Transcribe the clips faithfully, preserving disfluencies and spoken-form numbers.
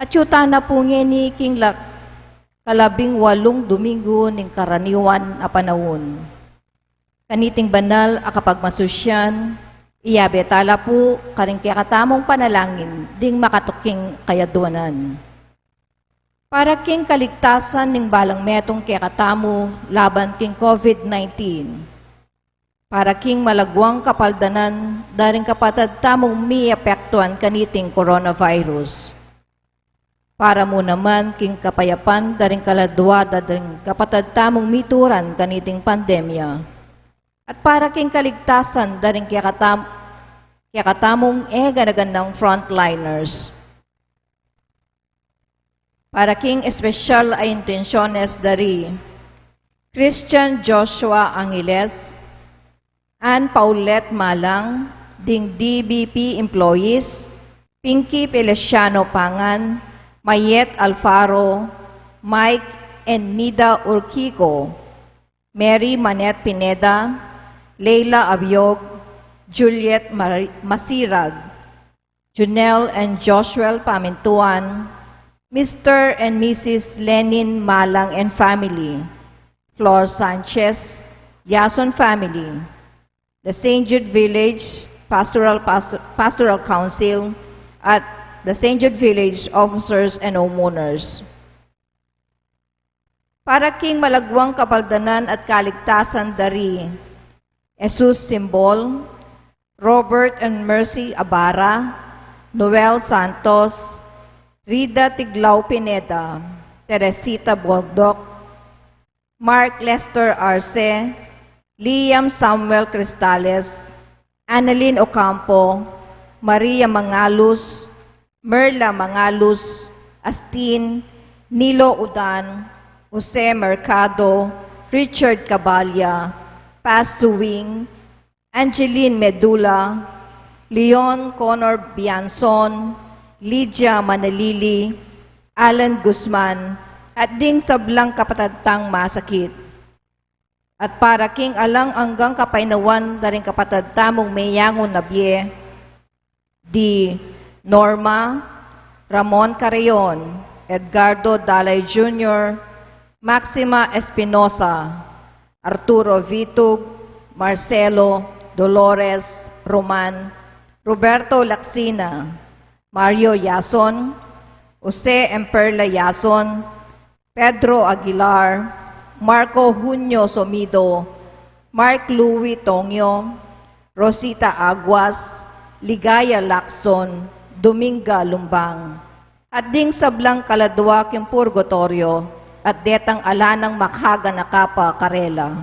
Atiu tana pu ngeni king la-, kalabing walung Domingo ning karaniwan a panaun. Kaniting banal a kapagmasusyan, iyabe tala pu karing kekatamung panalangin ding makatuking kayadwanan. Para king kaligtasan ning balang metung kekatamu laban king COVID nineteen. Para king malagwang kapaldanan da ring kapatad tamung miapektuan kaniting coronavirus. Para mu naman king kapayapan da ring kaladwa da ring kapatad tamung mituran kaniting pandemya. At para king kaligtasan da ring kekatam-, kekatamung e ganaganang frontliners. Para king espesyal a intensyones da ri Christian Joshua Angeles, Ann Paulette Malang, ding D B P employees, Pinky Feliciano Pangan, Mayet Alfaro, Mike and Nida Urquico, Mary Manette Pineda, Leila Abiog, Juliet Mar-, Masirag, Junel and Joshua Pamintuan, Mister and Missus Lenin Malang and family, Flor Sanchez, Yason family, the Saint Jude Village Pastoral, Pastor-, Pastoral Council, at the Saint Jude Village officers and homeowners. Para king malagwang kapaldanan at kaligtasan da ri Jesus Simbol, Robert and Mercy Abara, Noel Santos, Rida Tiglao Pineda, Teresita Bogdoc, Mark Lester Arce, Liam Samuel Cristales, Annalyn Ocampo, Maria Mangalus, Merla Mangalus, Astin, Nilo Udan, Jose Mercado, Richard Cabalya, Paz Suwing, Angeline Medula, Leon Connor Bianzon, Lydia Manalili, Alan Guzman, at ding sablang kapatad tang masakit. At para king alang anggang kapaynawan da ring kapatad tamung meyangu na bie, di Norma, Ramon Carreon, Edgardo Dalay Junior, Maxima Espinosa, Arturo Vitug, Marcelo, Dolores, Roman, Roberto Lacsina, Mario Yason, Jose and Perla Yason, Pedro Aguilar, Marco Junio Somido, Mark Louis Tongyo, Rosita Aguas, Ligaya Lacson, Dominga Lumbang, at ding sablang kaladwa king purgatoryo, at detang ala nang makaganaka pa karela.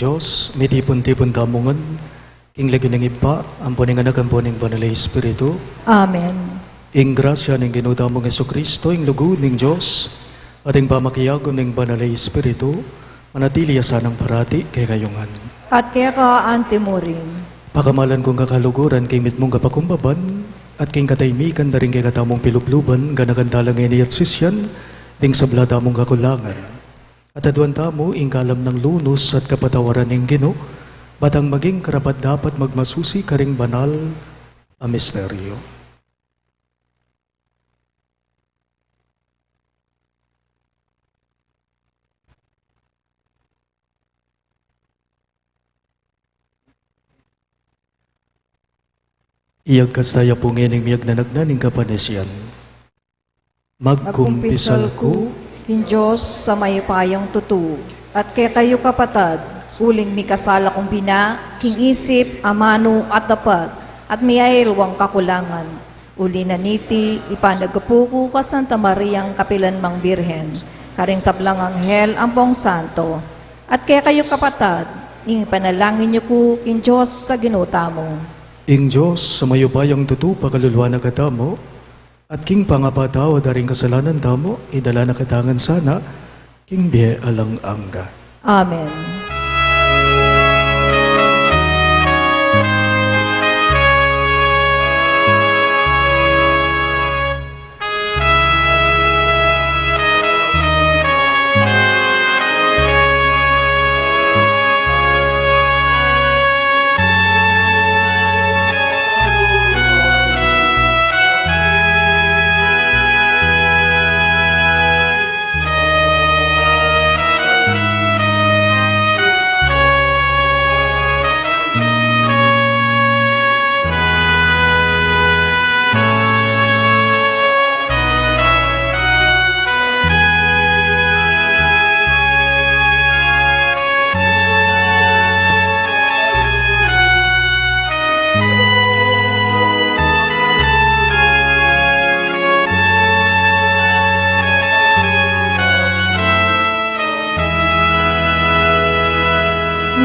Dios, mitipun-tipun tamu ngan king lagyu ning Ibpa, ampo ning Anak, ampo ning Banal a Espiritu. Amen. Ing grasya ning Ginu tamung Jesucristo, ing lugud ning Dios, at ing pamakiabe ning Banal a Espiritu, manatili ya sanang parati kekayu ngan. At keka antimurin. Pakamalan kung kakaluguran king mitmung kapakumbaban, at king katahimikan da ring kekatamung pilubluban, ganakan tala ngeni at sisian, ding sabla tamung kakulangan. At aduan tamu ing kalam nang lunus at kapatawaran ning Ginu, ba tang maging karapat-dapat magmasusi karing banal a misteryo. Iyagkas taya pu ngening miyagnanagnan ning kapanisian. Magkumpisal ku king Dios a mayupayang tutu, at kekayu kapatad, uling mikasala kung bina, king isip, amanu, at dapat, at miyail wang kakulangan. Uli na niti, ipanagapu ku ka Santa Mariang kapilan mang Birhen, karing sablang anghel ampong santo, at kekayu kapatad, ing ipanalangin yu ku king Dios a Ginu tamu. Ing Dios a mayupayang tutu pakaluluan na katamu, at king pangapatawad da ring kasalanan tamu, idala na katamu ngan sana king bie alang angga. Amen.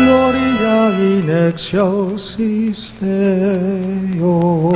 Gloria in excelsis Deo.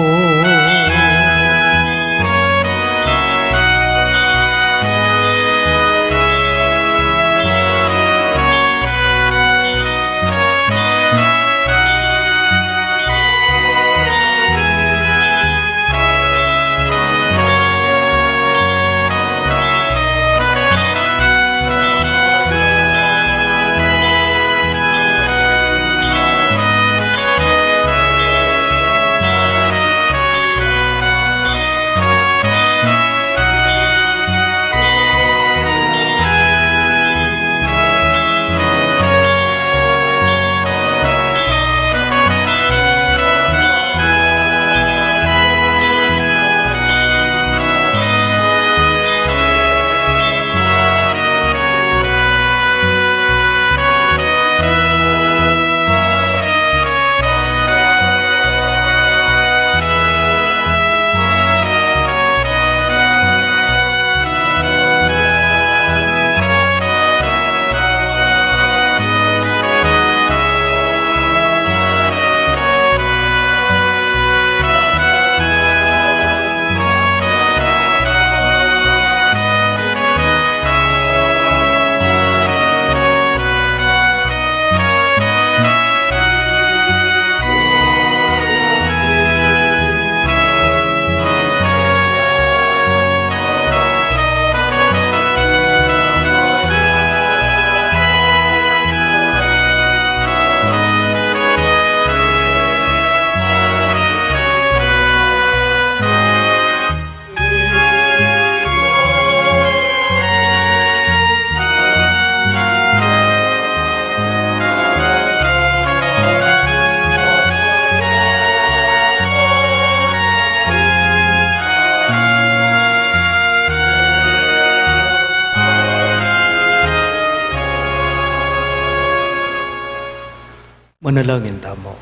Manalangin tamu.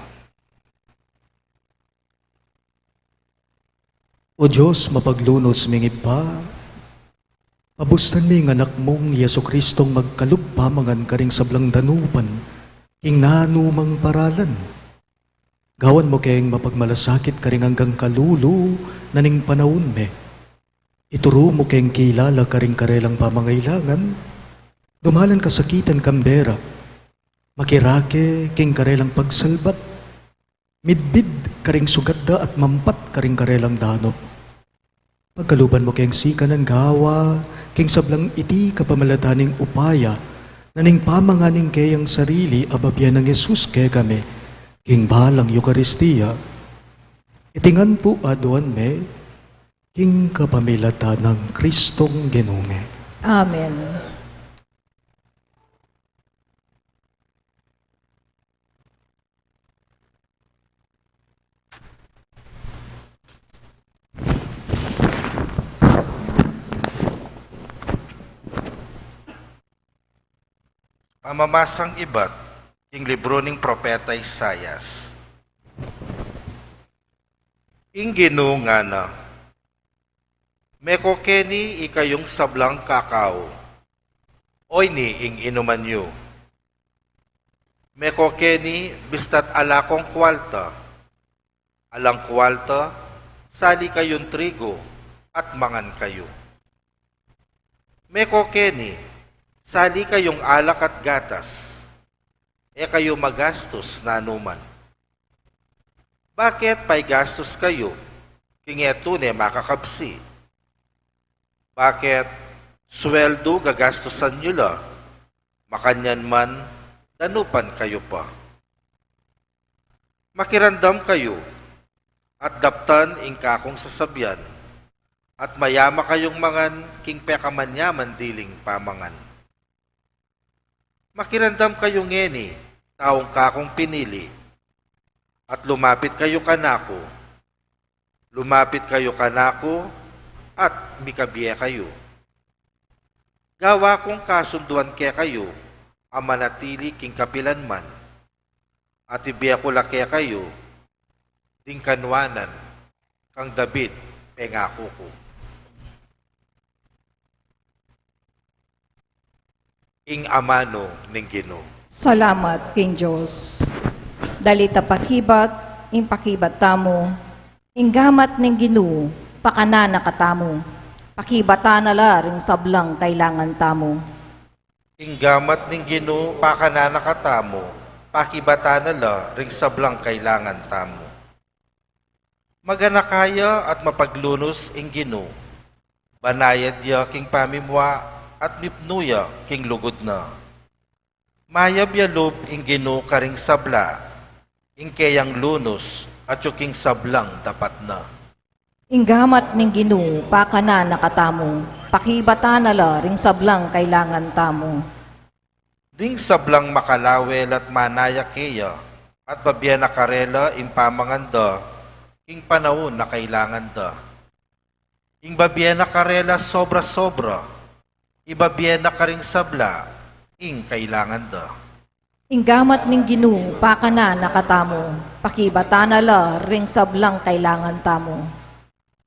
O Dios, mapaglunus ming Ibpa, pabustan me ing Anak mung Jesucristong magkalub pamangan karing sablang danupan King nanumang paralan, gawan mu keng mapagmalasakit karing anggang kalulu na ning panaun me. Ituru mu keng kilala karing karelang pamangailangan, dumalan kasakitan kambera, makirake king karelang pagsalbat, midbid karing sugat da at mampat karing karelang danup. Pagkaluban mu keng sikanan gawa king sablang iti kapamilatan ning upaya na ning pamangan ning keyang sarili a babie nang Jesus kekami king balang Eukaristia. Iti ngan pu aduan me king kapamilatan nang Kristong Ginu mi. Amen. Pamamasang ibat king libru ning propeta Isaias. Ing Ginu ngana, meko keni ikayung sablang kakau, oyni ing inuman yu. Meko keni bista't ala kong kualta. Alang kualta, sali kayung trigu at mangan kayu. Meko keni, sali kayung alak at gatas. E kayu magastus nanuman. Baket paigastus kayu king e tune makakabsi? Baket sueldu gagastusan yu la, makanyan man danupan kayu pa? Makiramdam kayu at daptan ing kakung sasabian, at mayama kayung mangan king pekamanyaman diling pamangan. Makiramdam kayu ngeni, taung kakung pinili, at lumapit kayu kanaku. Lumapit kayu kanaku at mikabie kayu. Gawa kung kasunduan kekayu a manatili king kapilan man, at ibie ku la kekayu ding kanuanan kang David pengaku ku. Ing amanu ning Ginu. Salamat king Dios. Dalit a pakibat, ing pakibat tamu, ing gamat ning Ginu, pakanan na katamu, pakibatan na la ring sablang kailangan tamu. Ing gamat ning Ginu, pakanan na katamu, pakibatan na la ring sablang kailangan tamu. Maganaka ya at mapaglunus ing Ginu, banayad ya king pamimua at mipnu ya king lugud na. Mayap ya lub ing Ginu karing sabla, ing keyang lunus at yu king sablang dapat na. Ing gamat ning Ginu, pakanan na katamu, pakibatan na la ring sablang kailangan tamu. Ding sablang makalawel at manaya keya, at babie na karela ing pamangan da king panaun a kailangan da. Ing babie na karela sobra-sobra, ibabie na karing sabla ing kailangan da. Ing gamat ning Ginu, pakanan na katamu, pakibatan na la ring sablang kailangan tamu.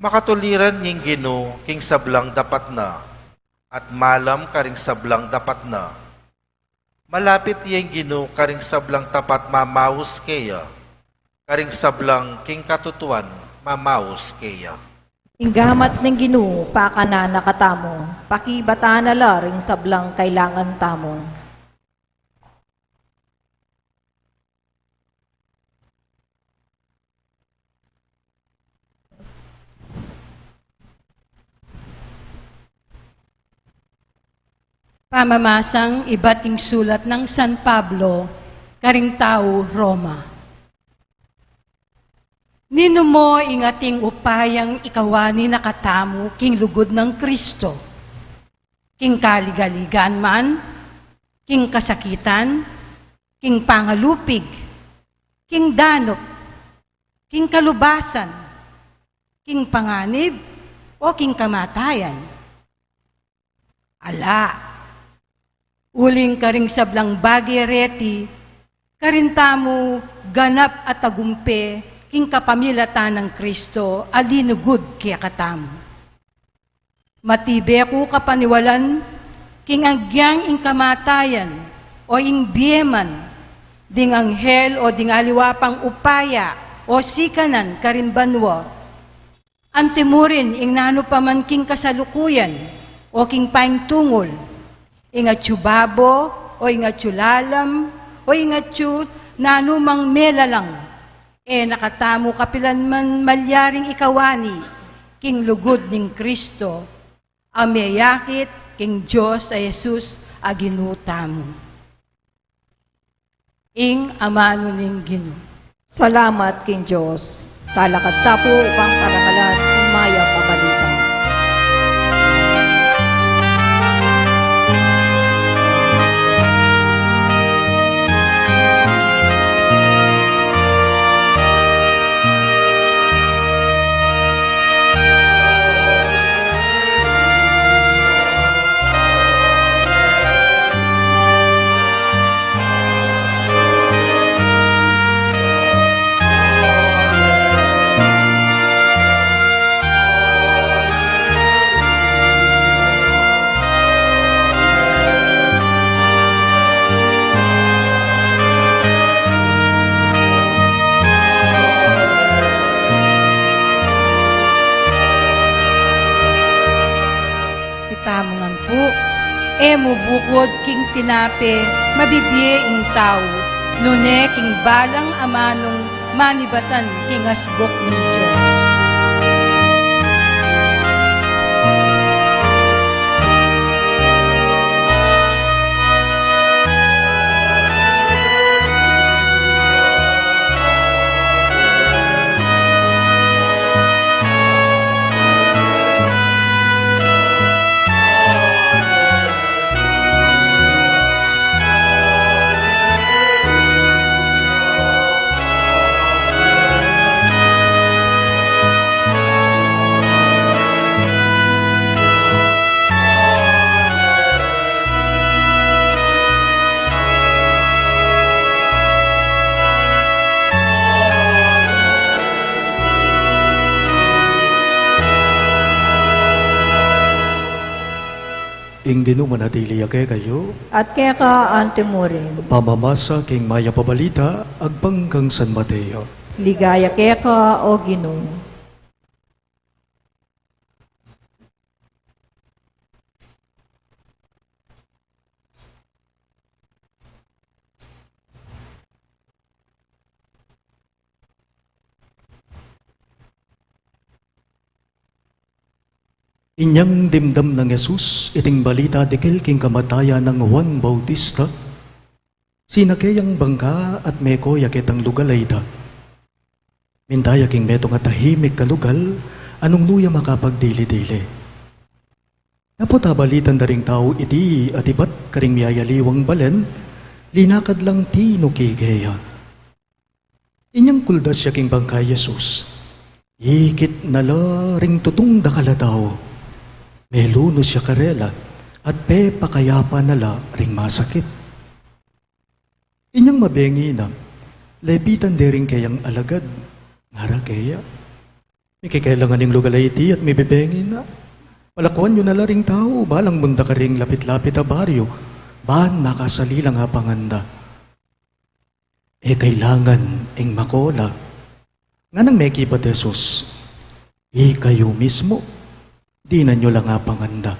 Makatuliran ning Ginu king sablang dapat na, at malam karing sablang dapat na. Malapit ya ing Ginu karing sablang tapat mamaus keya, karing sablang king katutuan mamaus keya. Ing gamat ning Ginu, pakanan na katamu, pakibatan na la ring sablang kailangan tamu. Pamamasang ibat ing sulat nang San Pablo karing tau Roma. Ninu mo ing ating upayang ikawani na katamu king lugud nang Kristo? King kaligaligan man, king kasakitan, king pangalupig, king danup, king kalubasan, king panganib, o king kamatayan? Ala. Uling karing sablang bage reti, karin tamu ganap a tagumpe king kapamilatan nang Kristo a linugud kekatamu. Matibe ku kapaniwalan king agyang ing kamatayan o ing bie man, ding anghel o ding aliwa pang upaya o sikanan karin banua. Antimurin ing nanu pa man king kasalukuyan o king paintungul, ing atyu babo o ing atyu lalam o ing atyu nanu mang melalang, e na katamu kapilan man malyaring ikawani king lugud ning Kristo, a meyakit king Dios a Jesus a Ginu tamu. Ing amanu ning Ginu. Salamat king Dios. Talakad ta pu upang parangalan ing mayap a balita. Itamu ngan pu, e mu bukud king tinape mabibie ing tau, nune king balang amanung manibatan king asbuk ning Dios. Ing Ginu manatili ya kekayu. At keka antimurin. Pamamasa king mayap a balita agpang kang San Mateo. Ligaya keka, o Ginu. Inyang dimdam nang Jesus iting balita dikil king kamatayan nang Juan Bautista, sinake yang bangka at meko ya ketang lugal a ita. Minta ya king metung a tahimik a lugal a nung nu ya makapagdili-dili. Dapot abalitan da ring tau iti at ibat karing miyayaliwang balen, linakad lang tinuki keya. Inyang kuldas ya king bangka i Jesus, ikit na la ring tutung dakal a tau. Melunus ya karela at pepakayapan na la ring masakit. Inyang mabengi na, lepitan de ring keyang alagad, ngara keya, "Mikikela ngan ing lugal a iti at mibebengi na. Palakuan yu na la ring tau, balang munta karing lapit-lapit a baryu, ban makasali la ngapang anda." E kailangan ing mako la. Nganang mekibat i Jesus, "Ikayu mismu, dinan yu la ngapang anda."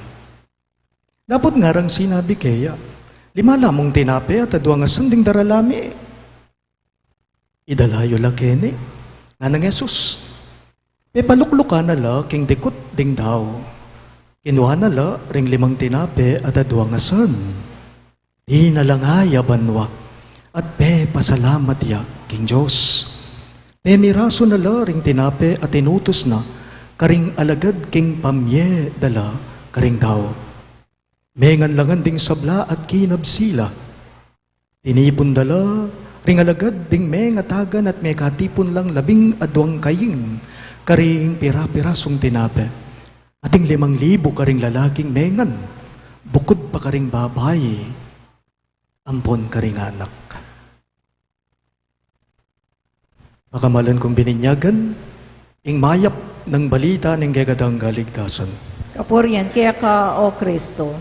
Dapot ngarang sinabi keya, "Lima la mung tinape at aduang asan ding dara mi. Idala yu la keni," nganang Jesus. Pepaluklukan na la king dikut ding tau. Kinua na la ring limang tinape at aduang asan, dinalang ya banua, at pepasalamat ya king Dios. Pemirasu na la ring tinape at inutus na karing alagad king pamye da la karing tau. Mengan la ngan ding sabla at kinabsi la. Tinipun da la ring alagad ding mengatagan at mekatipun lang labing aduang kaing karing pira-pirasung tinape. At ing limang libu karing lalaking mengan, bukud pa karing babai ampon karing anak. Pakamalan kung bininyagan, ing mayap nang balita ning kekatang kaligtasan. Kapurian keka, O Kristo.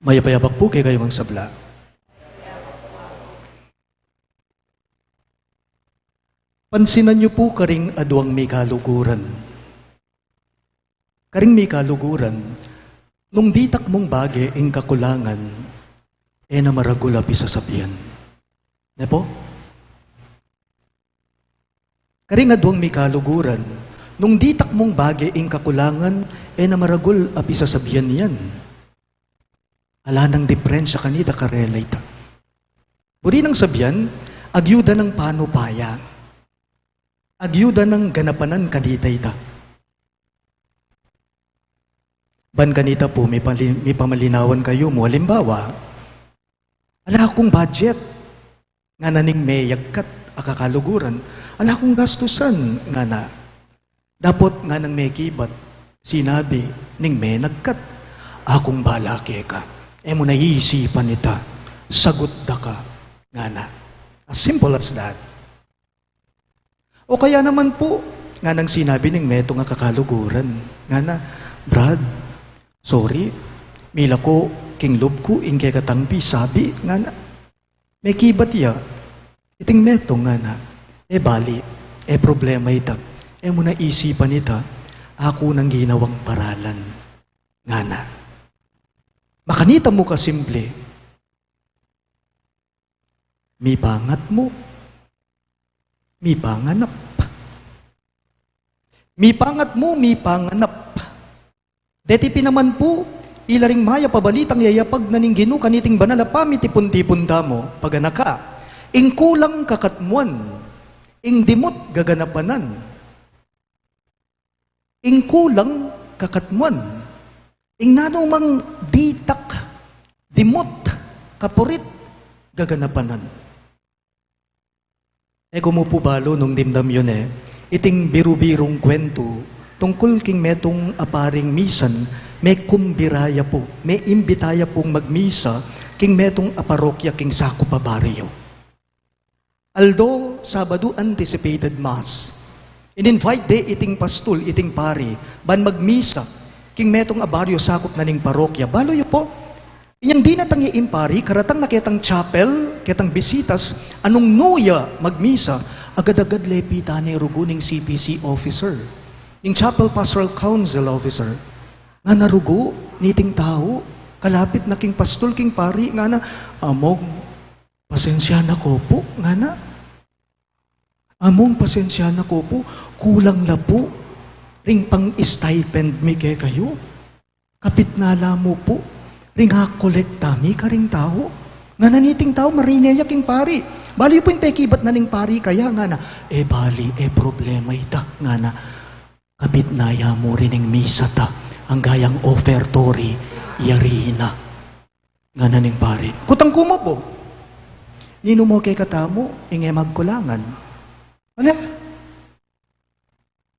Mayap a yabak pu kekayu ngan sabla. Pansinan yu pu karing aduang mikaluguran. Karing mikaluguran, nung ditak mung bage ing kakulangan, e na maragul a pisasabian. Ne pu? Karing aduang mikaluguran, nung ditak mung bage ing kakulangan, e na maragul a pisasabian yan. Ala nang diperensya kanita karela ita. Buri nang sabian, agyu da nang panupaya. Agyu da nang ganapanan kanita ita. Ban kanita pu, mipali-, mipamalinawan kayu mu. Alimbawa, ala kung budget, ngana ning meyagkat a kakaluguran. Ala kung gastusan, ngana. Dapot nganang mekibat, sinabi ning menagkat, "Akung bala keka, e mu na isipan ita, sagut da ka," ngana. As simple as that. O kaya naman pu, nganang sinabi ning metung a kakaluguran, ngana, "Brad, sorry, mila ku king lub ku ing kekatang pisabi," ngana. Mekibat ya, iting metung, ngana, "E bali, e problema ita, e mu na isipan ita, aku nang ginawang paralan," ngana. Makanita mu kasimple, mipangat mu, mipanganap. Mipangat mu, mipanganap. Deti pin naman pu, ila ring mayap a balitang yayapag na ning Ginu kaniting banal a pamitipun-tipun tamu, paganaka. Ing kulang kakatmuan, ing dimut gaganapanan. Ing kulang kakatmuan, ing nanumang ditak, dimut, kapurit, gaganapanan. E ku mu pu balu nung dimdam yu ne, iting biru-birung kwentu tungkul king metung a paring misan mekumbira ya pu, meimbita ya pung magmisa king metung a parokya king sakup a baryu. Aldo Sabadu, anticipated mass. In-invite de iting pastul, iting pari, ban magmisa king metung a baryu sakup na ning parokya. Balu yu pu, inyang dinatang ya ing pari, karatang na ketang chapel, ketang bisitas, nung nu ya magmisa, agad-agad lepitan ne rugu ning C P C officer, ning Chapel Pastoral Council officer. Ngana rugu niting tau, kalapit na king pastul, king pari, ngana, "Among, pasensya na ko pu," ngana. "Among, pasensya na ko pu, kulang la pu ring pang-stipend mi kekayu. Kapit na la mu pu ring akolekta mi karing tau." Ngana niting tau, marine ya king pari. Balu yu pu ing pekibat na ning pari kaya, ngana, "E bali, e problema ita," ngana. "Kapit na ya mu rin ing misa ta, angga yang offertory, yari na," ngana ning pari. Kutang ku mu pu, ninu mu kekatamu ing e magkulangan? Ala?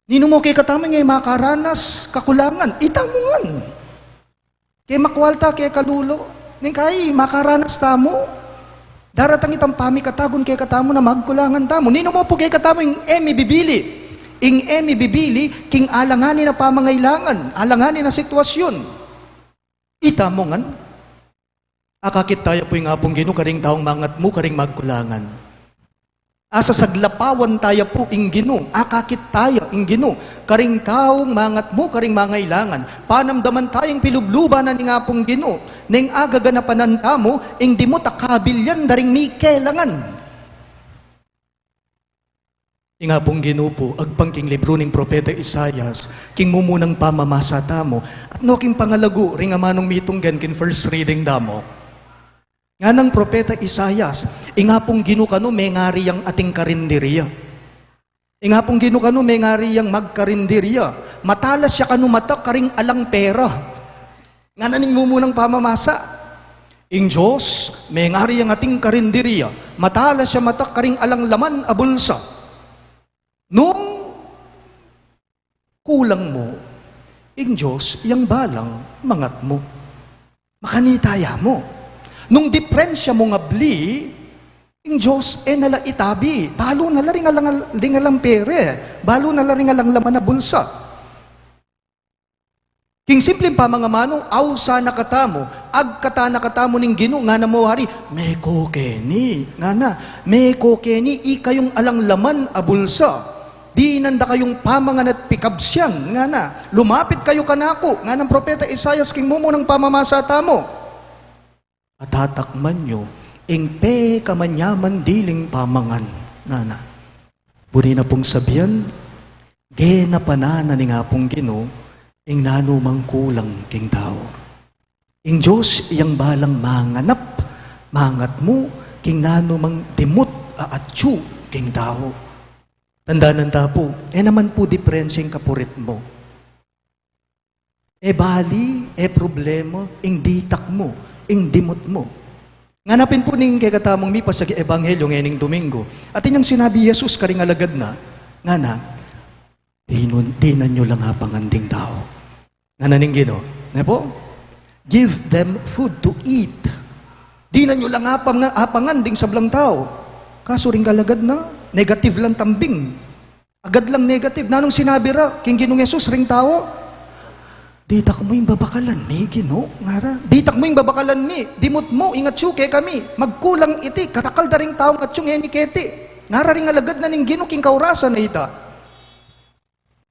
Ninu mu kekatamu ing e makaranas kakulangan? Itamu ngan. Ke makwal ta, ke kalulu, ning kai makaranas tamu, daratang itang pamikatagun kekatamu na magkulangan tamu. Ninu mu pu kekatamu ing e mi bibili? Ing e mi bibili, king alanganin a pamangailangan, alanganin a sitwasyun. Itamu ngan. Akakit taya pu ing Apung Ginu karing taung mangatmu karing magkulangan. Asasaglapawan taya pu ing Ginu, akakit taya ing Ginu karing taung mangatmu karing mangailangan. Panamdaman taya ing pilubluban na ning Apung Ginu, neng agaganapanan tamu ing dimut a kabilian da ring mikelangan. Ing Apung Ginu pu, agpang king libru ning propeta Isaias, king mumunang pamamasa tamu, at no king pangalagu ring amanung mitunggen king first reading da mu. Nganang propeta Isaias, ing Apung Ginu kanu mengari yang ating karinderia. Ing Apung Ginu kanu mengari yang magkarinderia. Matalas ya kanu matak karing alang pera. Ngana ning mumunang pamamasa, ing Dios mengari yang ating karinderia. Matalas ya matak karing alang laman a bulsa. Nung kulang mu, ing Dios yang balang mangatmu. Makanita ya mu. Nung diperensya mung abli, ing Dios e na la itabi. Balu na la ring alang, ring alang pera. Balu na la ring alang laman a bulsa. King simpleng pamangamanu, ausan na katamu, Agkatan na katamu ning Ginu, ngana mu wari, "Meko keni," ngana, "meko keni, ikayung alang laman a bulsa. Dinan da kayung pamangan at pikabsian," ngana. "Lumapit kayu kanaku," nganang propeta Isaias king mumunang pamamasa tamu. "Atatakman yu ing pekamanyaman diling pamangan," ngana. Buri na pung sabian, genapan na ning Apung Ginu ing nanumang kulang king tau. Ing Dios yang balang manganap, mangatmu king nanumang dimut a atyu king tau. Tandanan ta pu, e naman pu diperense ing kapurit mu. E bali, e problema ing ditak mu, ing dimut mu. Ngana pin pu ning kekatamung mipasag ebanghelyo ngening Domingo. Atin yang sinabi Jesus karing alagad na, ngana, "Dinun, dinan yu lang apangan ding tau." Ngana ning Ginu, ne pu? "Give them food to eat." Dinan yu lang apang-, apangan ding sablang tau. Kasu ring alagad na, negative lang tambing. Agad lang negative. Nanung sinabi ra king Ginung Jesus ring tau? "Ditak mu ing babakalan mi, Ginu," ngara. "Ditak mu ing babakalan mi, dimut mu ing atyu kekami. Magkulang iti, karakal da ring taung atyu ngeni keti," ngara ring alagad na ning Ginu king kaurasan a ita.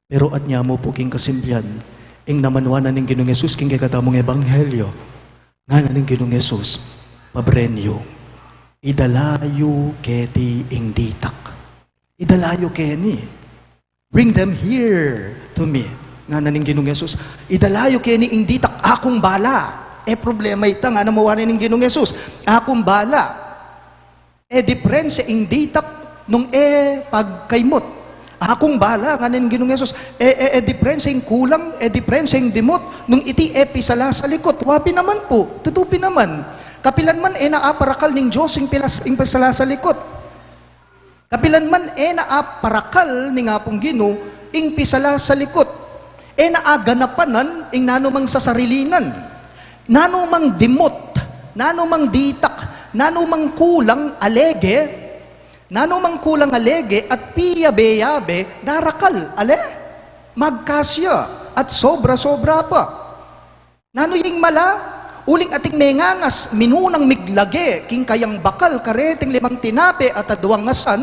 Pero atin ya mu pu king kasimplian, ing namanwa na ning Ginung Jesus king kekatamung ebanghelyo, ngana ning Ginung Jesus, "Pabren yu, idala yu keti ing ditak." Idala yu keni. "Bring them here to me," ngana ning Ginung Jesus. "Idala yu keni ing ditak, akung bala." E problema ita, ngana mu wari ning Ginung Jesus, "Akung bala." E diperense ing ditak nung e pagkaimut. "Akung bala," ngana ning Ginung Jesus. E, e, e diperense ing kulang, e diperense ing dimut nung iti e pisalasalikut. Wa pin naman pu, tutu pin naman. Kapilan man e na aparakal ning Dios ing pilas-, ing pisalasalikut. Kapilan man e na aparakal ning Apung Ginu ing pisalasalikut. E na aganapanan ing nanumang sasarilinan. Nanumang dimut, nanumang ditak, nanumang kulang, alege, nanumang kulang, alege, at piyabe-yabe, darakal, ale? Magkasya, at sobra-sobra pa. Nanu ya ing mala? Uling ating mengangas, minunang miglage king kayang bakal kareting limang tinape at adwang asan,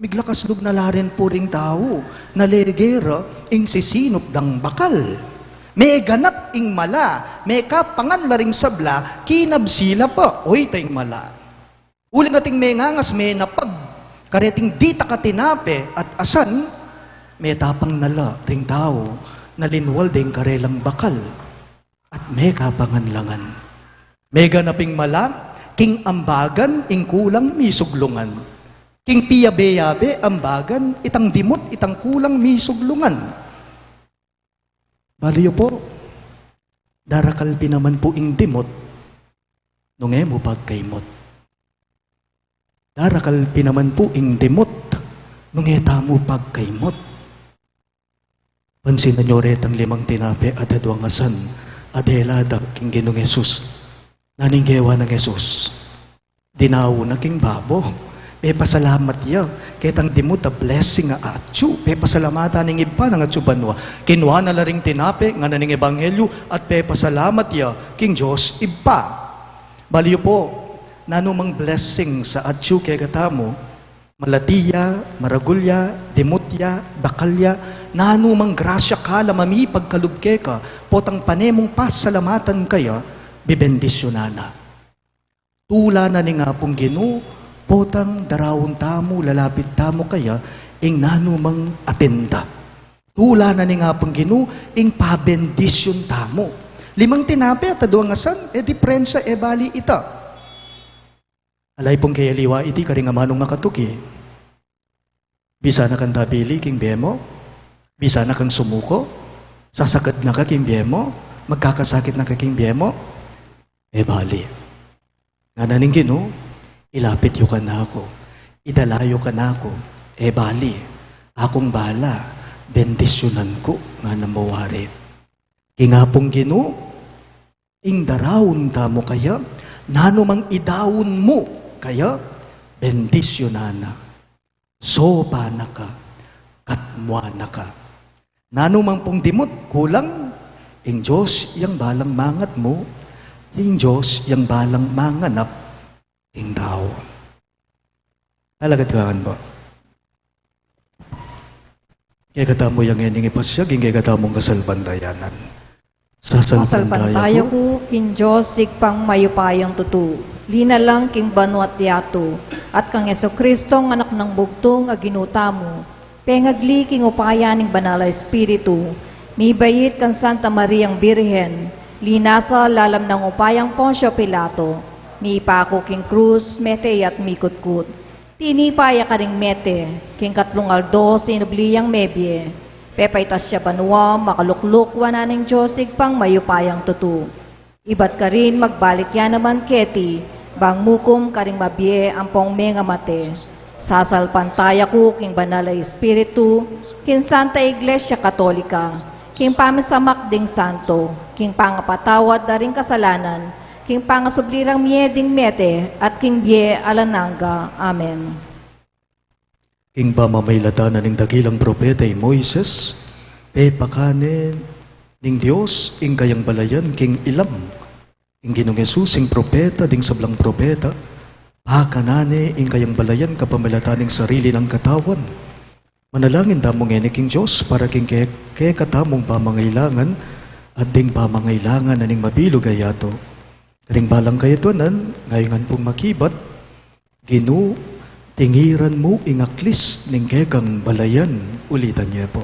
miglakas lub na la rin pu ring tau, nalege ra ing sisinup dang bakal. Meganap ing mala, mekapangan la ring sabla, kinabsi la pa, oyta ing mala. Uling ating mengangas, menapag kareting ditak a tinape at asan, metapang na la ring tau, nalinwal deng karelang bakal, at mekapangan la ngan. Meganap ing mala, king ambagan, ing kulang misuglungan. King piyabe-yabe, ambagan, itang dimut, itang kulang misuglungan. Bali yu pu, darakal pin naman pu ing dimut nung e mu pagkaimut. Darakal pin naman pu ing dimut nung e tamu pagkaimut. Pansinan yu retang limang tinape at adwang asan a dela da king Ginung Jesus. Nanu ing gewa nang Jesus? Dinaun na king babo. Pepasalamat ya ketang dimut a blessing a atyu. Pepasalamatan ing Ibpa nang atyu banua. Kinua na la ring tinape, ngana ning ebanghelyu, at pepasalamat ya king Dios Ibpa. Bali yu pu, nanumang blessing a atyu kekatamu, malati ya, maragul ya, dimut ya, dakal ya, nanumang grasya kalam a mipagkalub keka, potang pane mung pasalamatan kaya, bibendisyunan na. Tula na ning Apung Ginu, potang daraun tamu, lalapit tamu kaya, ing nanumang atin da. Tula na ning Apung Ginu, ing pabendisyun tamu. Limang tinape at adwang asan, e diperensya, e bali ita. Ala yu pung kayaliwa iti karing amanung makatuki. Bisa na kang tabili king bie mu, bisa na kang sumuko, sasaked na ka king bie mu, magkakasakit na ka king bie mu. E bali. Ngana ning Ginu, ilapit yu kanaku, idala yu kanaku, e bali, akung bala, bendisyunan ku, ngana mu wari. King Apung Ginu, ing daraun tamu kaya, nanumang idaun mu kaya, bendisyunan na. Sopan na ka, katmuan na ka. Nanumang pung dimut, kulang, ing Dios yang balang mangatmu, ing Dios yang balang manganap king tau. Alagad kangan po. Kekatamu yang ngening ipasiag ing kekatamung kasalpantayanan. Sasalpantaya ku king Dios Ibpang mayupayang tutu, linalang king banua't yatu, at kang Jesucristo, Anak nang bugtung a Ginu tamu, pengagli king upaya ning Banal a Espiritu, mibait kang Santa Mariang Birhen, linasa lalam nang upayang Poncio Pilato, mipaku king krus, mete ya't mikutkut. Tinipa ya karing mete, king katlung aldo sinubli yang mebie, pepaitas ya banua, makalukluk wanan ning Dios Ibpang mayupayang tutu. Ibat karin magbalik ya naman keti, bang mukum karing mabie ampong mengamate. Sasalpantaya ku king Banal a Espiritu, king Santa Iglesia Katolika, king pamisamak ding santo, king pangapatawad da ring kasalanan, king pangasubli rang mie ding mete, at king bie alang angga. Amen. King pamamilatan na ning dakilang propeta i Moises, pepakane ning Dios ing kayang balayan king ilam. Ing Ginung Jesus ing propeta ding sablang propeta, pakanan ne ing kayang balayan kapamilatan ning sarili nang katawan. Manalangin tamu ngeni king Dios para king ke-, kekatamung pamangailangan at ding pamangailangan na ning mabilug a yatu. Karing balang kayadwanan, ngeni ngan pung makibat, Ginu, tingiran mu ing aklis ning kekang balayan. Ulitan ye po.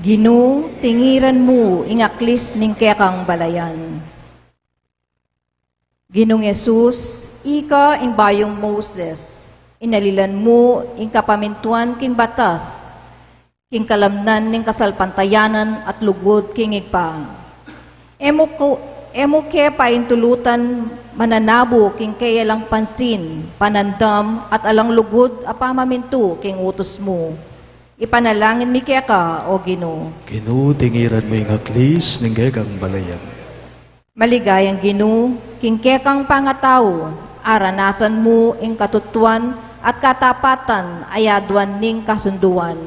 Ginu, tingiran mu ing aklis ning kekang balayan. Ginung Jesus, ika ing bayung Moses, inalilan mu ing kapamintuan king batas, king kalamnan ning kasalpantayanan at lugud king Ibpa. E mu ku-, e mu ke paintulutan mananabu king keya lang pansin, panandam, at alang lugud a pamamintu king utus mu. Ipanalangin mi keka, O Ginu. Ginu, tingiran mu ing aklis ning kekang balayan. Maligayang Ginu, king kekang pangatau, aranasan mu ing katutuan at katapatan a yaduan ning kasunduan.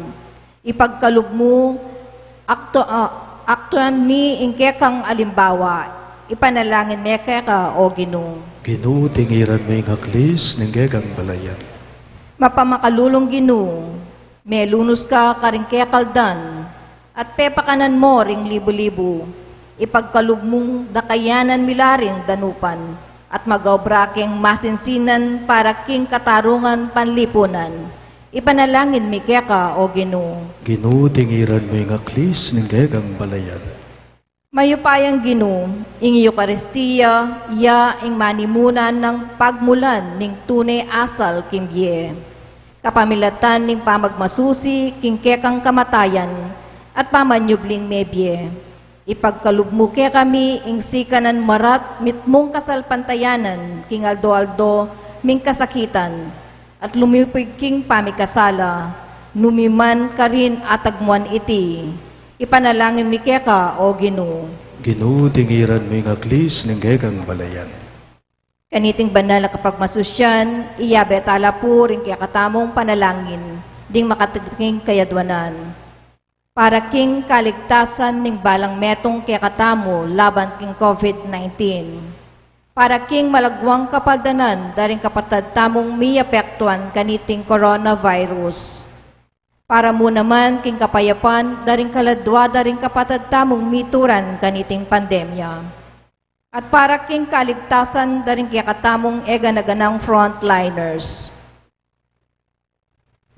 Ipagkalub mu, aktu-, ah, aktuan mi ing kekang alimbawa, ipanalangin mi keka, O Ginu. Ginu, tingiran mu ing aklis ning kekang balayan. Mapamakalulung Ginu, melunus ka karing kekang aldan, at pepakanan mu ring libu-libu, ipagkalub mung dakayanan mi la ring danupan, at mag-obra king masinsinan para king katarungan panlipunan. Ipanalangin mi keka, O Ginu. Ginu, tingiran mu ing aklis ning kekang balayan. Mayupayang Ginu, ing Eukaristia, ya ing manimunan nang pagmulan ning tune asal king bie. Kapamilatan ning pamagmasusi king kekang kamatayan at pamanyubling mebie. Ipagkalub mu kekami ing sikanan marat mitmung kasalpantayanan king aldo-aldo ming kasakitan, at lumipig king pamikasala, numiman karin atagmuan iti. Ipanalangin mi keka, O Ginu. Ginu, tingiran mu ing aklis ning kekang balayan. Kaniting banal a kapagmasusian, iyabe tala pu ring kekatamung panalangin, ding makatiting kayadwanan. Para king kaligtasan ning balang metung kekatamu laban king COVID nineteen. Para king malagwang kapaldanan da ring kapatad tamung miapektuan kaniting coronavirus. Para mu naman king kapayapan da ring kaladua da ring kapatad tamung mituran kaniting pandemya. At para king kaligtasan da ring kekatamung e gana-ganang frontliners.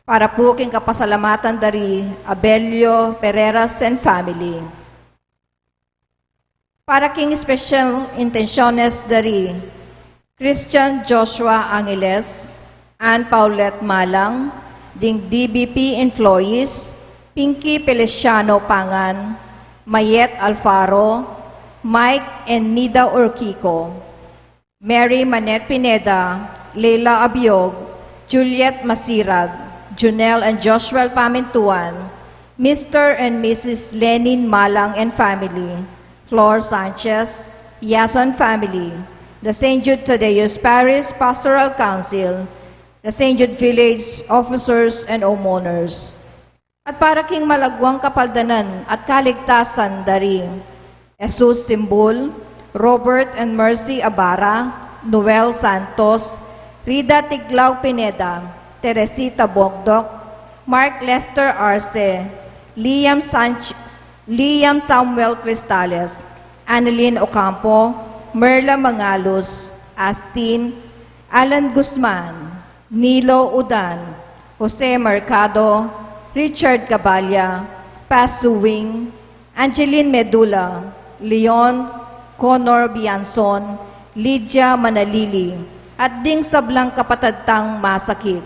Para pu king kapasalamatan da ri Abelio Pereras and family. Para king special intenciones da ri Christian Joshua Angeles, Ann Paulette Malang, ding D B P employees, Pinky Feliciano Pangan, Mayet Alfaro, Mike and Nida Urquico, Mary Manette Pineda, Leila Abiog, Juliet Masirag, Junel and Joshua Pamintuan, Mister and Missus Lenin Malang and family, Flor Sanchez, Yason family, the Saint Jude Thaddeus Parish Pastoral Council, the Saint Jude Village officers and homeowners. At para king malagwang kapaldanan at kaligtasan da ri Jesus Simbul, Robert and Mercy Abara, Noel Santos, Rida Tiglao Pineda, Teresita Bogdoc, Mark Lester Arce, Liam Sanch-, Liam Samuel Cristales, Annalyn Ocampo, Merla Mangalus, Astin, Alan Guzman, Nilo Udan, Jose Mercado, Richard Caballa, Pasuwing, Angeline Medula, Leon Conor Bianzon, Lydia Manalili, at ding sablang kapatad tang masakit.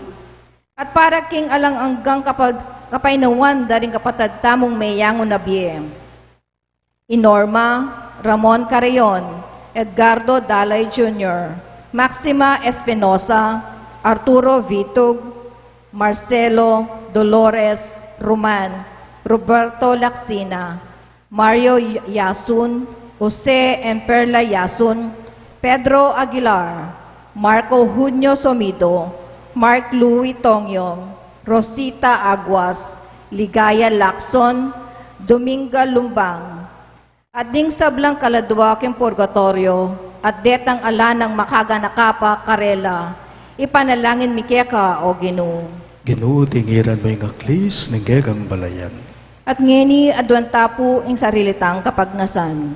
At para king alang anggang kapag-, kapaynawan da ring kapatad tamung meyangu na bie. I Norma, Ramon Carreon, Edgardo Dalay Junior, Maxima Espinosa, Arturo Vitug, Marcelo, Dolores, Roman, Roberto Lacsina, Mario Y-, Yasun, Jose and Perla Yasun, Pedro Aguilar, Marco Junio Somido, Mark Louis Tongyo, Rosita Aguas, Ligaya Lacson, Dominga Lumbang, at ding sablang kaladua king purgatoryo, at detang ala nang makaganaka pa karela, ipanalangin mi keka, O Ginu. Ginu, tingiran mu ing aklis ning kekang balayan. At ngeni, aduan ta pu ing sarili tang kapagnasan.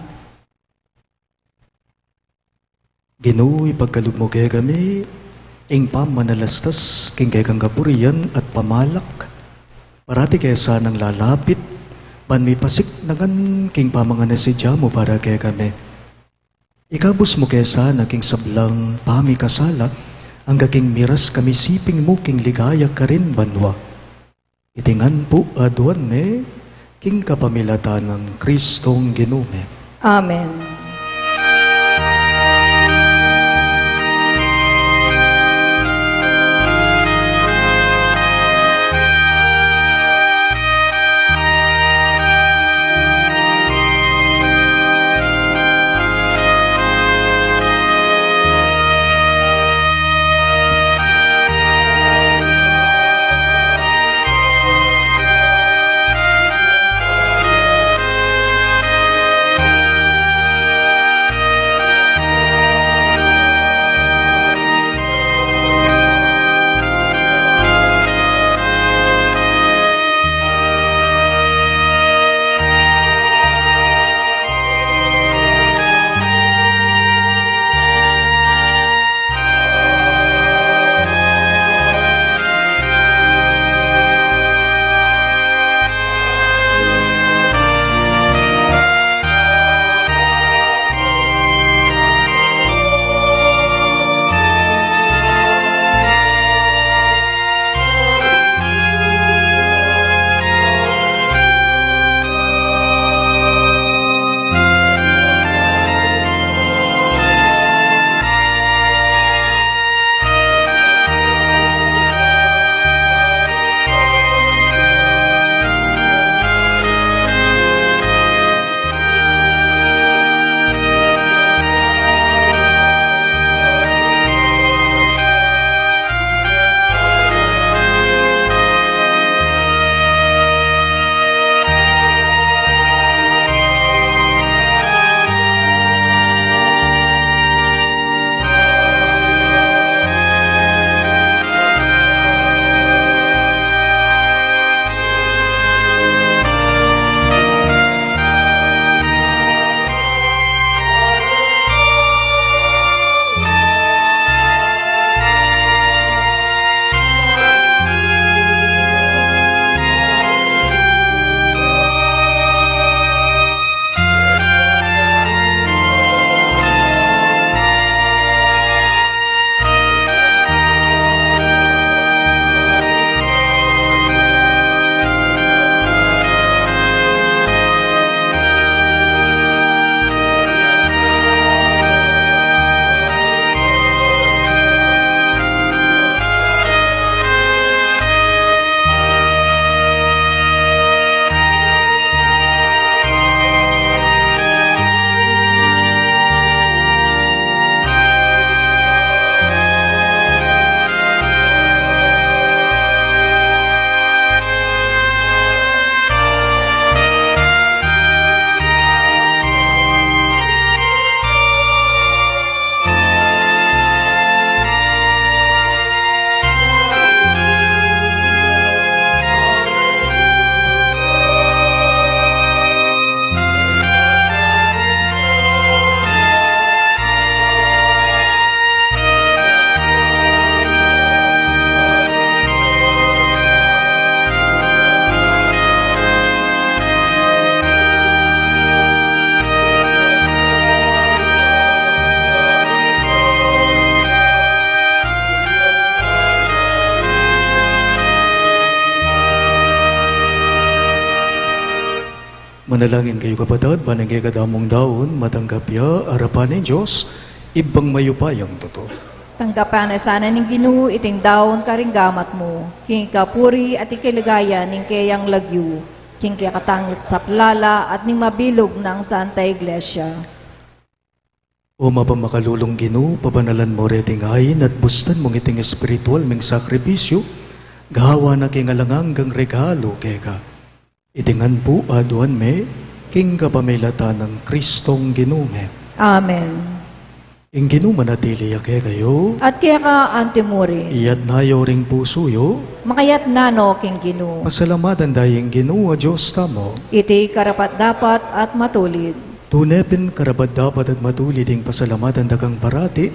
Ginu, ipagkalub mu kekami ing pamanalastas king kekang kaburian at pamalak. Parati ke sanang lalapit, ban mipasiknangan king pamanganesidya mu para kekami. Ikabus mu ke sana king sablang pamikasala, angga king miras kami siping mu king ligaya karin banua. Iti ngan pu aduan mi king kapamilatan nang Kristong Ginu mi. Amen. Manalangin kayu, kapatad, ban ing kekadamung daun matanggap ya arapan ning Dios, Ibpang mayupayang tutu. Tanggapan na sana ning Ginu iting daun karing gamat mu, king kapurian at ikaligaya ning keyang lagyu, king kekatang saplala at ning mabilug nang Santa Iglesia. O mapamakalulung Ginu, pabanalan mu reting ain at bustan mung iting espiritual ming sakripisyu, gawa na king alang anggang regalu keka. Iti ngan pu aduan mi, king kapamilatan nang Kristong Ginu mi. Amen. Ing Ginu manatili ya kekayu. At keka antimurin. Iyatas yu ring pusu yu. Makayatas no king Ginu. Pasalamatan da ing Ginu a Dios tamu. Iti karapat-dapat at matulid. Tune pin karapat-dapat at matulid ing pasalamatan da kang parati,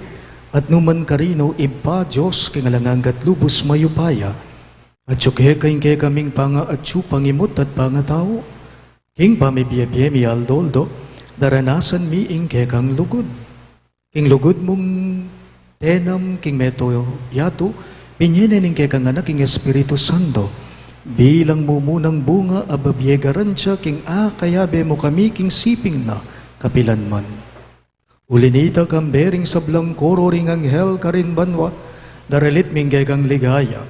at nukarin man, Ibpa, Dios king alang angga at lubus mayupaya. Atyu keka ing kekaming pangaatyu, pangimut at pangatau, king pamibie-bie mi aldo-aldo, daranasan mi ing kekang lugud. King lugud mung tinanam king meto yatu, binie ne ning kekang Anak ing Espiritu Santo, bilang mumunang bunga a bibie garantiya king akayabe mu kami king siping na kapilan man. Uli nita, kambe ring sablang koro ring anghel karin banua, daralit mi ing kekang ligaya.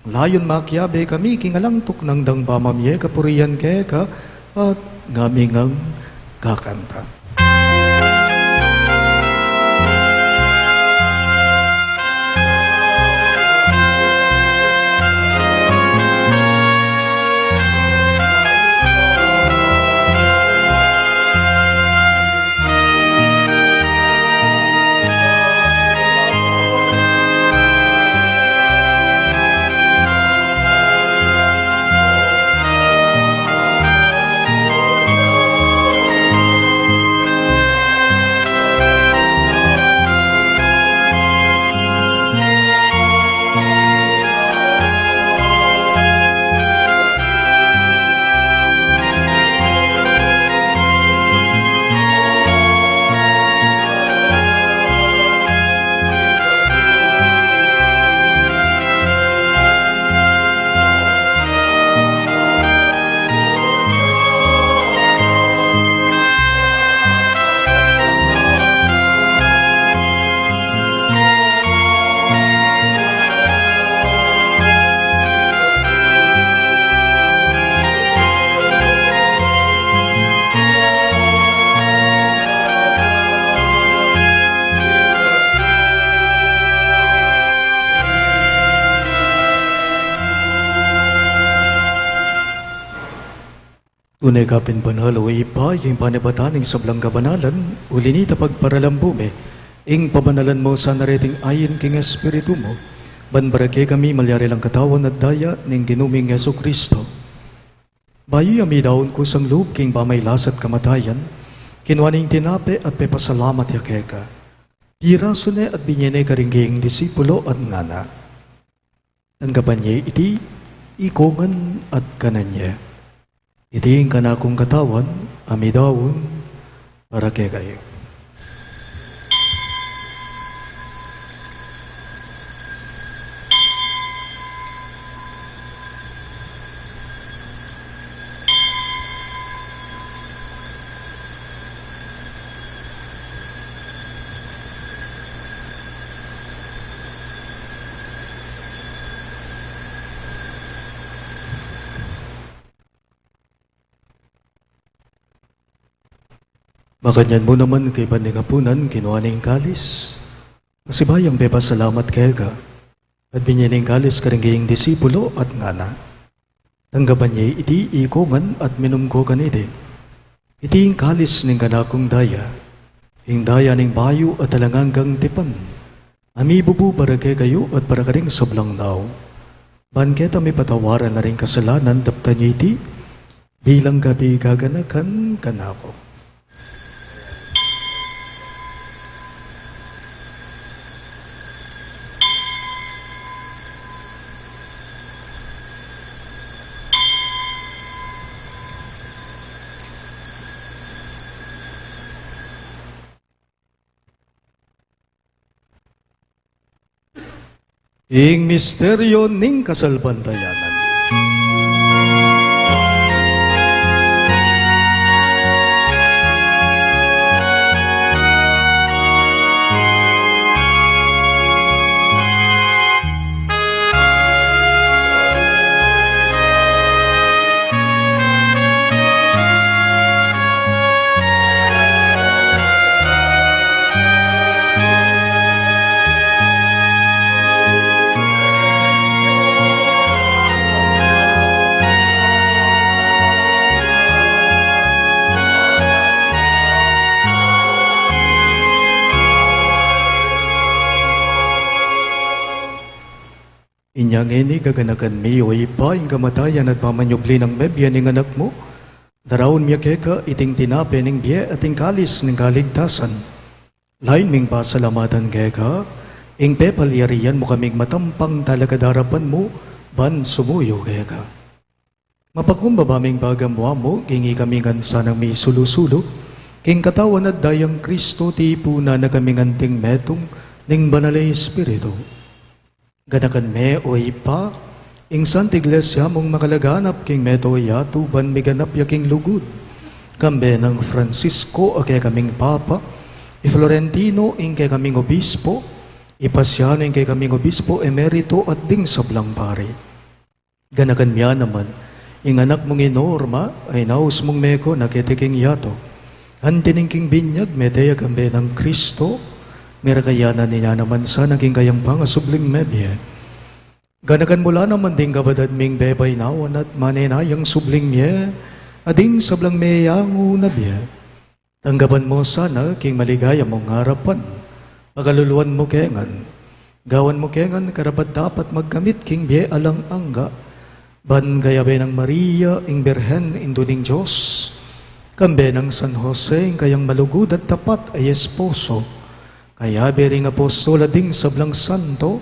Layun makiabe kami king alang tuknang dang pamamie kapurian keka, at ngami ngang kakanta. Tune ka pin banal, o Ibpa, ing panibatan ning sablang kabanalan, uli nita pagparalan mu mi ing pabanalan mu sana reting ain king Espiritu mu, ban para kekami malyari lang katawan at daya ning Ginu ming Jesucristo. Bayu ya midaun kusang lub king pamagkasakit at kamatayan, kinua ne ing tinape at pepasalamat ya keka. Pirasu ne at binie ne karing kayang disipulo at ngana: Tanggapan ye iti, ikongan at kanan ye. Iti ing kanakung katawan, a midaun para kekayu. Makanyan mu naman kaybat ning apunan, kinua ne ing kalis, pasibayu yang pepasalamat keka, at binie ne ing kalis karing kayang disipulo at ngana: Tanggapan ye iti, ikongan at minum ko kaniti. Iti ing kalis ning kanakung daya, ing daya ning bayu at alang anggang tipan, a mibubu para kekayu at para karing sablang tau, ban keta mipatawaran la ring kasalanan. Daptan ye iti bilang kapaganakan kanaku. Ing misteryo ning kasalpantayanan. Nya ngeni gaganakan mi, o Ibpa, ing kamatayan at pamanyubli nang mebie ning Anak mu, daraun mi keka iting tinape ning bie at ing kalis ning kaligtasan. Lain ming pasalamatan keka ing pepalyarian mu kaming matampang talakad king arapan mu ban sumuyu keka. Mapakumbaba ming pagamuan mu king ikami ngan sanang misulu-sulu king katawan at dayang Kristo, tipunan na kaming anting metung ning Banal a Espiritu. Ganakan me, o Ibpa, ing Santa Iglesia mung makalaganap king mabilug a yatu ban miganap ya king lugud. Kambe nang Francisco a kekaming Papa, i Florentino ing kekaming Obispo, i Pasiano ing kekaming Obispo Emerito at ding sablang pari. Ganakan me naman ing anak mung i Norma a inaus mung meko na keti king yatu. Anti ning king binyag mete ya kambe nang Kristo, mirakayanan ne naman sana king kayang pangasubling mebie. Ganakan mu la naman ding kapatad ming bebaynawan at manenayang subling mie, at ding sablang meyangu na bie. Tanggapan mu sana king maligaya mung arapan. Pakaluluan mu ke ngan. Gawan mu ke ngan karapat-dapat magkamit king bie alang angga. Ban kayabe nang Maria, ing Birhen, Indu ning Dios, kambe nang San Jose, ing kayang malugud at tapat a esposo, kayabe ring apostol at ding sablang santo,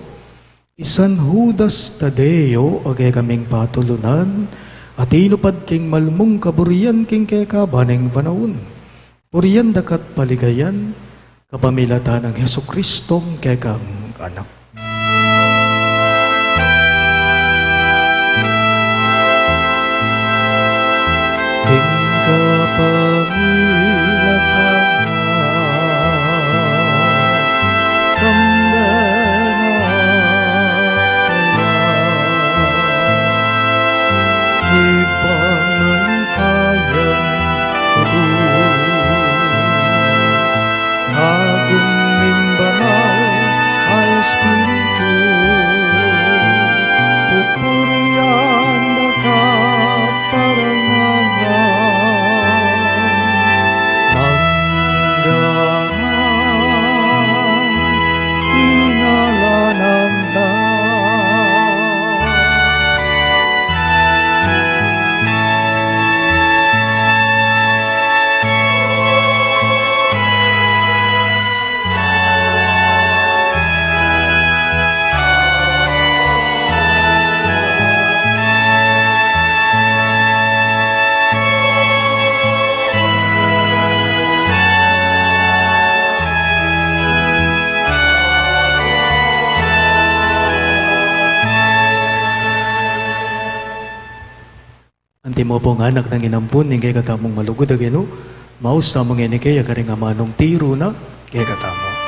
i San Judas Tadeo a kekaming patulunan, a tinupad king malmung kaburian king kekaban ning panaun. Purian da ka't paligayan, kapamilatan nang Jesucristong kekang Anak. King kapamilatan na, kambe na kaya, ipangantayan ku tu, agung ning Banal a Espiritu, pupurian da ka para ngana, mangga ngan king ngalanan da. Antimo pung anak nang inampun ning kekatamung malugud a Ginu, maus tamu ngeni kaya karing amanung tiru na kekatamu.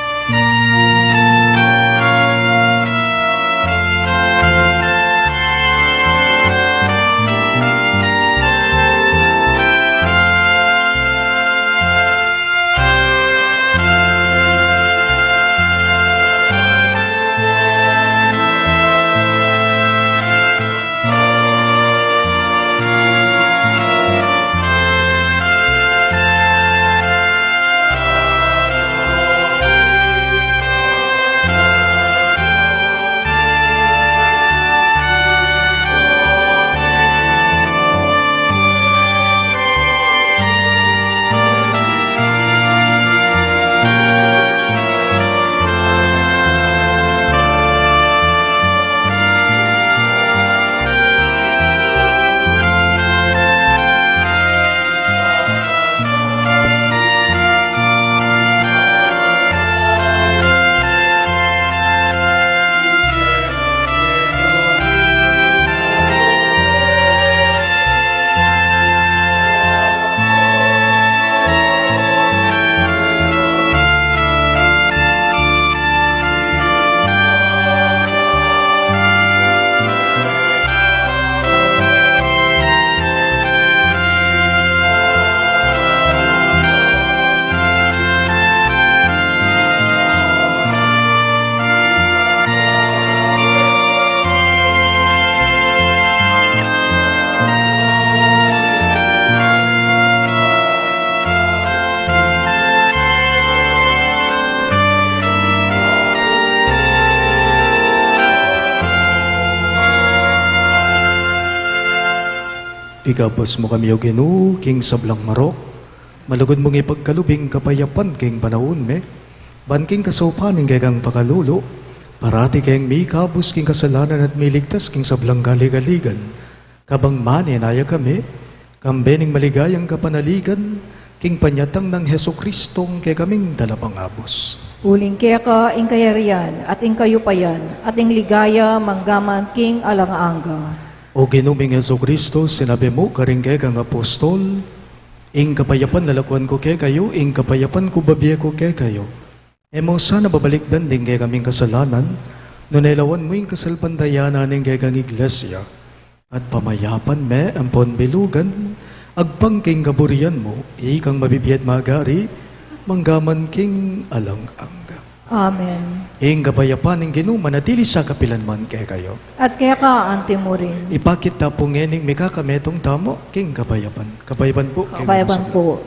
Ikabus mu kami, O Ginu, king sablang marok, malugud mung ipagkalub ing kapayapan king panaun mi, ban king kasaupan ning kekang pakalulu, parati keng mikabus king kasalanan at miligtas king sablang kaligaligan. Kabang manenaya kami, kambe ning maligayang kapanaligan, king panyatang nang Jesucristo, ing kekaming talapangabus. Uling keka ing kayarian, at ing kayupayan, at ing ligaya, manggaman king alang angga. O Ginu ming Jesucristo, sinabi mu karing kekang apostol, ing kapayapan lalakuan ku kekayu, ing kapayapan ku bibie ku kekayu. E mu sana babalikdan ding kekaming kasalanan, nune lawan mu ing kasalpantayanan ning kekang Iglesia, at pamayapan me ampon bilugan, agpang king kaburian mu, ikang mabibie at magari, manggaman king alang angga. Amen. Ing kapayapan ning Ginu manatili sa kapilan man kekayu. At keka anti mu rin. Ipakit ta pu ngening mikakametung tamu king kapayapan. Kapayapan pu, king Kapayapan pu.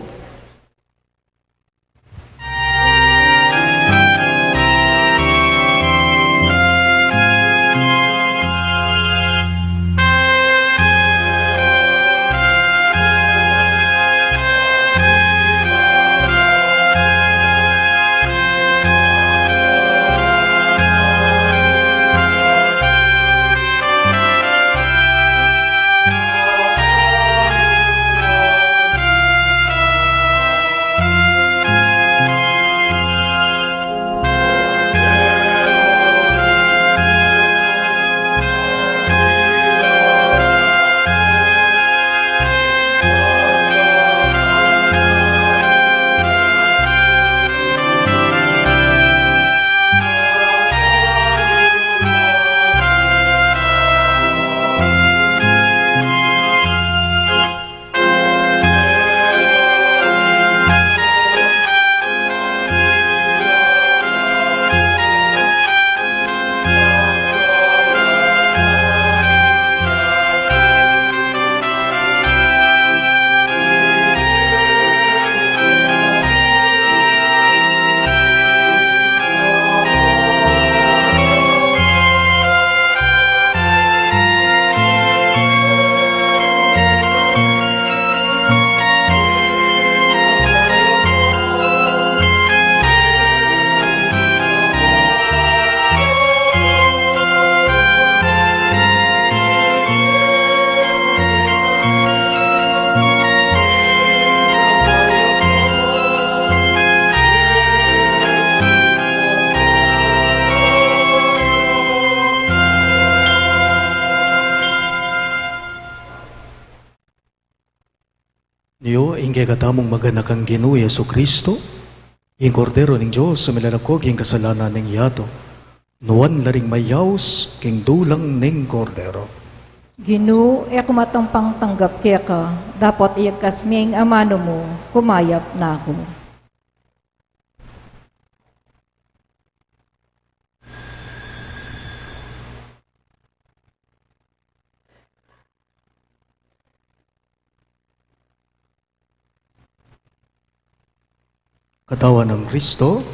Nyo, ing kekatamung maganakang Ginu Jesucristo, ing Kordero ning Dios, a milalako king kasalanan ning yatu. Nuan la ring mayaus king dulang ning Kordero. Ginu, e ku matampang tanggap keka, dapot iyagkas me ing amanu mu, kumayap na ku. Katawan nang Kristo.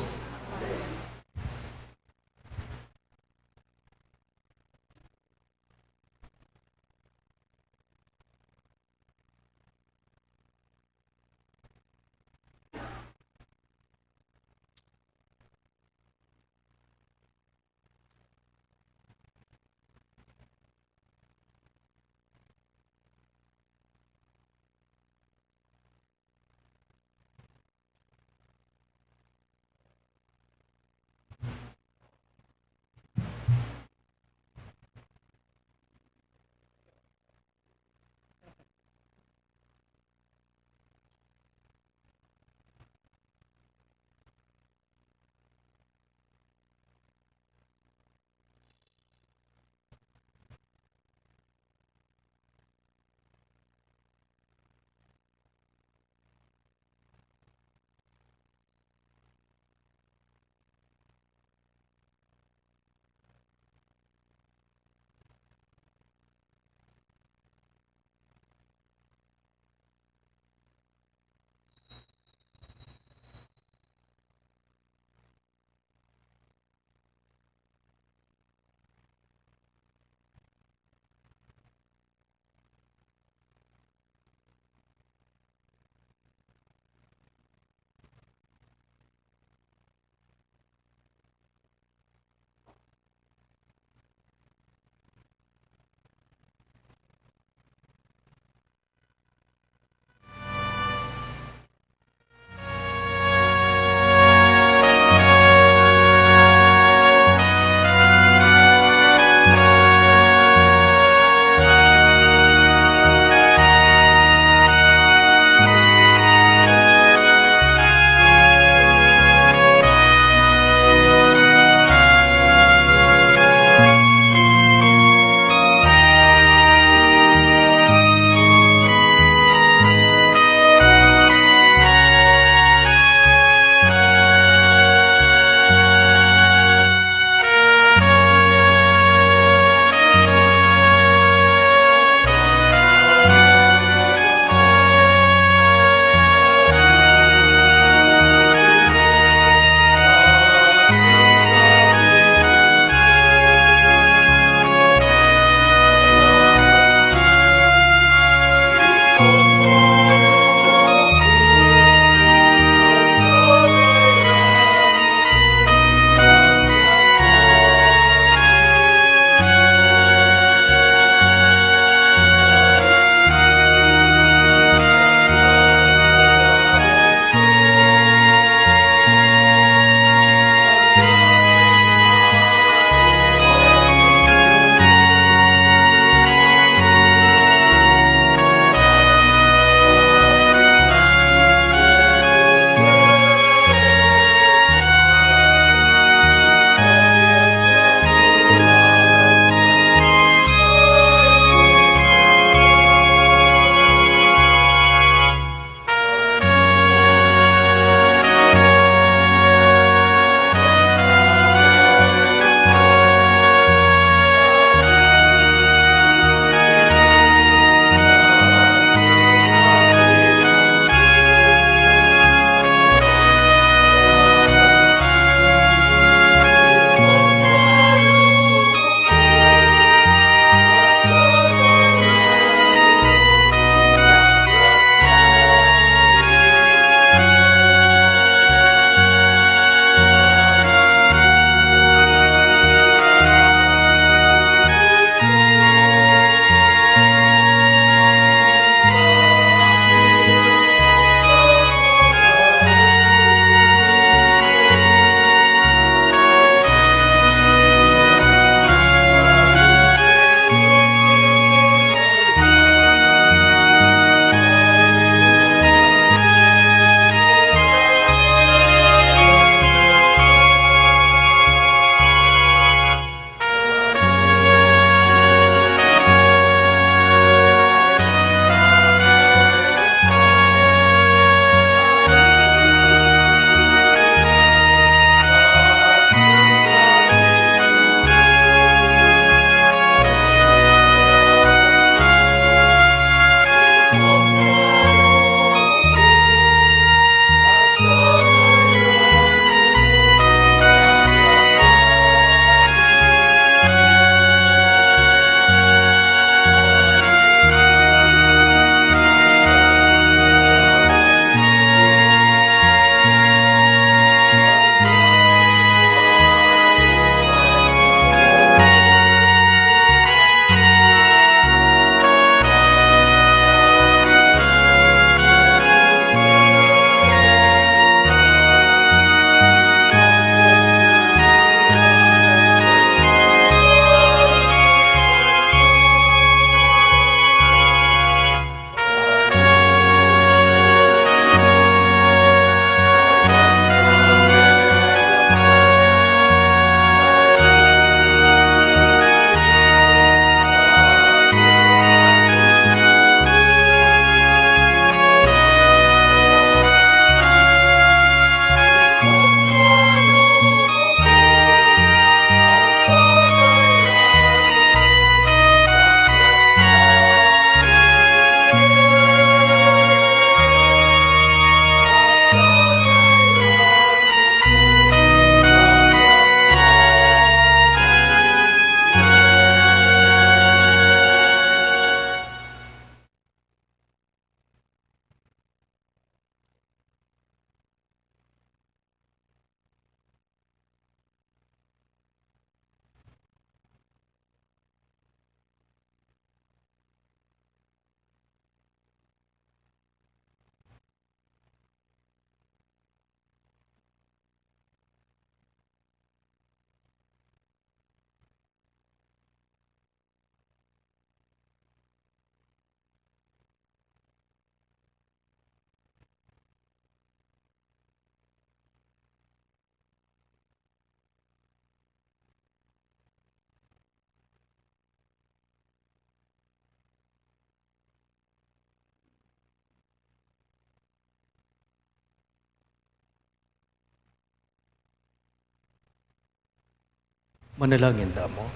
Manalangin tamu.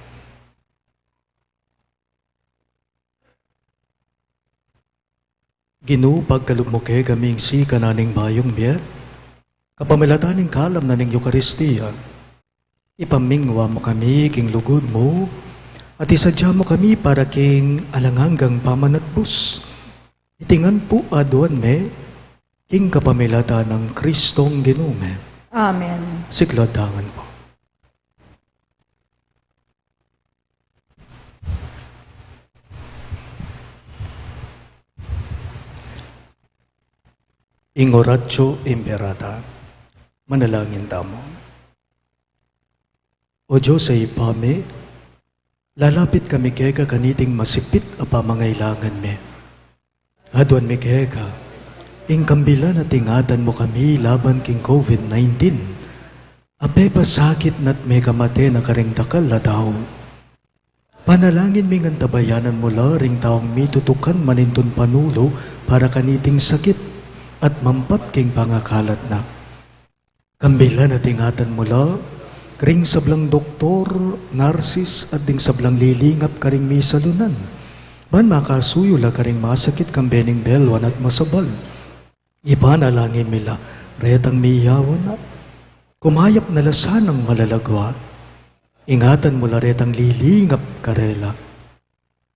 Ginu, pagkalub mu kekami ing sikanan ning bayung bie, kapamilatan ning kalam na ning Eukaristia, ipamingwa mu kami king lugud mu, at isadya mu kami para king alang anggang pamanatbus. Iti ngan pu aduan mi, king kapamilatan nang Kristong Ginu mi. Amen. Sikladangan pu. Ing Oratio Imperata. Manalangin tamu. O Dios a Ibpa mi, lalapit kami keka kaniting masipit a pamangailangan mi. Aduan mi keka ing kambilan at ingatan mu kami laban king COVID nineteen, a pepasakit na't mekamate na karing dakal a tau. Panalangin mi ngan tabayanan mu la ring taung mitutukan manintun panulu para kaniting sakit at mampat king pangakalat na. Kambilan at ingatan mu la ring sablang doktor, narsis, at ding sablang lilingap karing misalunan, ban makasuyu la karing masakit kambe ning belwan at masabal. Ipanalangin mi la retang miyawan na, kumayap na la sanang malalagwa. Ingatan mu la retang lilingap karela.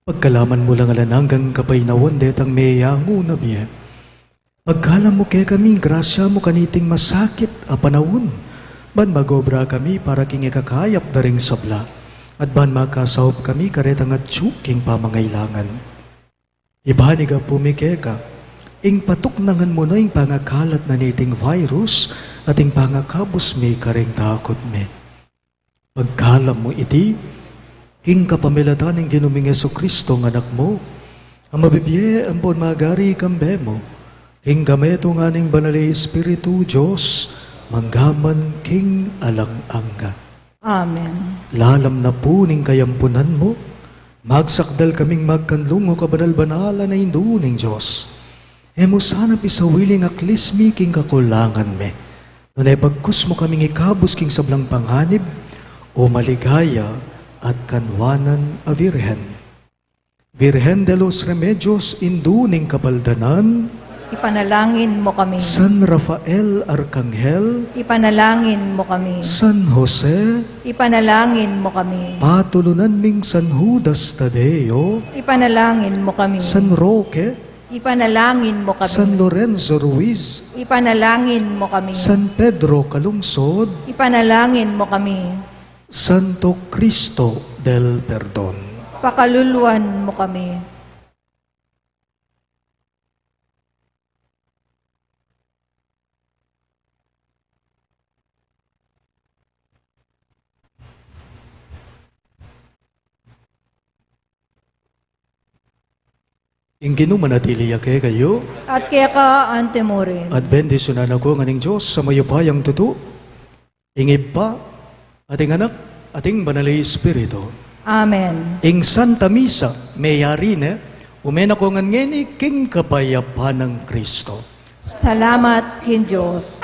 Pagkalaman mu lang alang anggang kapaynawan detang meyangu na bie. Pagkalam mu kekami ing grasya mu kaniting masakit a panaun, ban mag-obra kami para king ikakayap da ring sabla, at ban makasaup kami karetang atyu king pamangailangan. Ibaniga pu mi keka ing patuknangan mu na ing pangakalat na niting virus at ing pangakabus mi karing takut mi. Pagkalam mu iti king kapamilatan ning Ginu ming Jesucristo nga Anak mu, a mabibie ampon magari kambe mu, king kametungan ning Banal a Espiritu, Dios, mangga man king alang angga. Amen. Lalam na pu ning kayampunan mu, magsakdal kaming magkanlung o kabanal-banalan a Indu ning Dios. E mu sana pisawili ing aklis mi king kakulangan mi, nune bagkus mu kaming ikabus king sablang panganib, o maligaya at kanwanan a Virgen. Virgen de los Remedios, Indu ning Kapaldanan. Ipanalangin mu kami. San Rafael Arkanghel. Ipanalangin mu kami. San Jose. Ipanalangin mu kami. Patulunan ming San Judas Tadeo. Ipanalangin mu kami. San Roque. Ipanalangin mu kami. San Lorenzo Ruiz. Ipanalangin mu kami. San Pedro Calungsod. Ipanalangin mu kami. Santo Cristo del Perdon. Pakaluluan mu kami. Ing Ginu manatili ya kekayu. At keka antimurin. At bendisyunan na kayu ngan ning Dios a mayupayang tutu, ing Ibpa, at ing Anak, at ing Banal a Espiritu. Amen. Ing Santa Misa meyari ne, ume na kayu ngan ngeni king kapayapan nang Kristo. Salamat king Dios.